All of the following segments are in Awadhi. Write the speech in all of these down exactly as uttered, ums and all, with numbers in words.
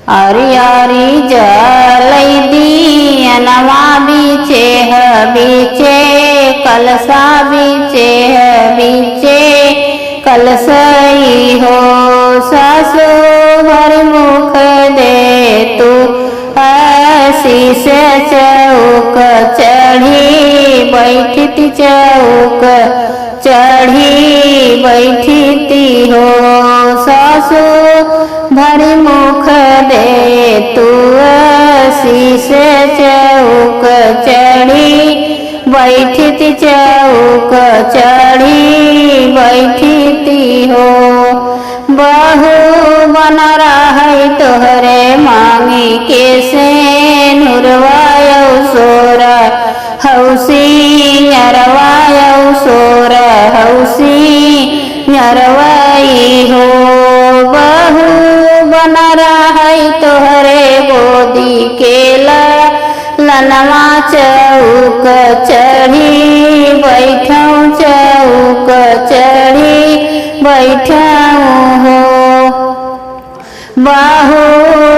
आरी आरी जलई दियनवा बीचे ह बीचे, कलसा बीचे ह बीचे, कलसई हो। सासु भरि मुख दे तू आशीष, चउक चढ़ी बैठित, चउक चढ़ी बैठित हो। सासु भरि मुख दे तू आशीष, चउक चढ़ी बैठित, चउक चढ़ी बैठित हो। बहू बन रहै तोहरे मांगी के सेनुरवा, अउ सोर हौ सिंगरवा, अउ सोर हौ सिंगरवा ई हो। बहू बन रहै तोहरे गोदी के ललनवा, चउक चढ़ी बैठौं, चउक चढ़ी बैठौं हो। बहू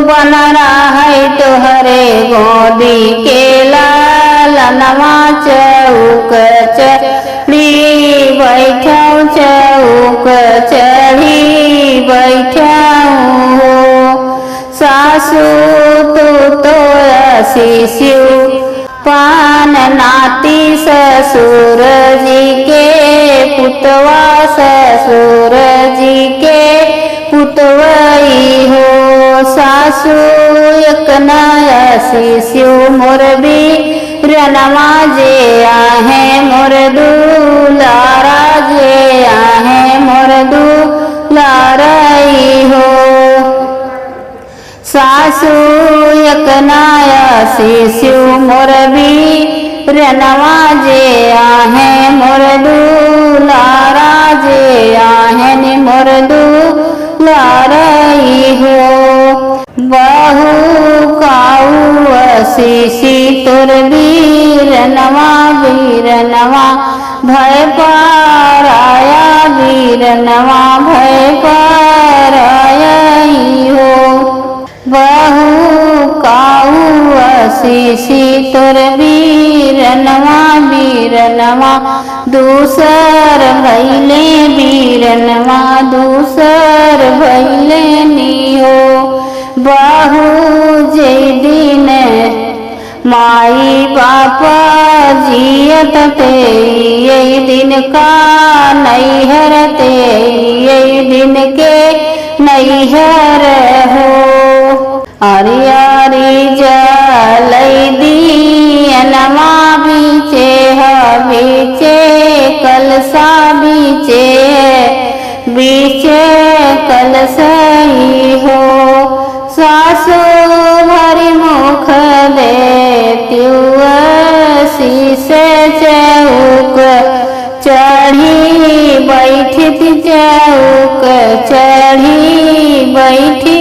बन रहै तोहरे गोदी के ललनवा, चउक चढ़ी बैठौं, चउक चढ़ी बैठौं हो। सासु तू तो आशीषिउ पान नाती ससुर जी के पुतवा, ससुर जी के पुतवई हो। सासु एक नया शिशु मोर बीरनवा जे आहे मोर दुलारा, जे आहे मोर दुलारई हो। सासु एक नया शिशु मोर बीरनवा जे आहे मोर दुलारा, जे आहे नि मोर दुलारई हो। बहू काऊ आशीषी तोर बीरनवा, बीरनवा भय पाराया, बीरनवा भय पाराया ई हो। बहू काऊ आशीषी तोर बीरनवा, बीरनवा दूसर भइले, बीरनवा दूसर भइले नियो। बहू जय दिन माई बाप जियत ते, यही दिन का नैहर ते, यही दिन के नैहर हो। आरी आरी जलई दियनवा बीचे ह बीचे, कलसा बीचे बीचे कलसई हो। सासु भरि मुख देतिउ आशीष, चउक चढ़ी बैठित, चउक चढ़ी बैठित।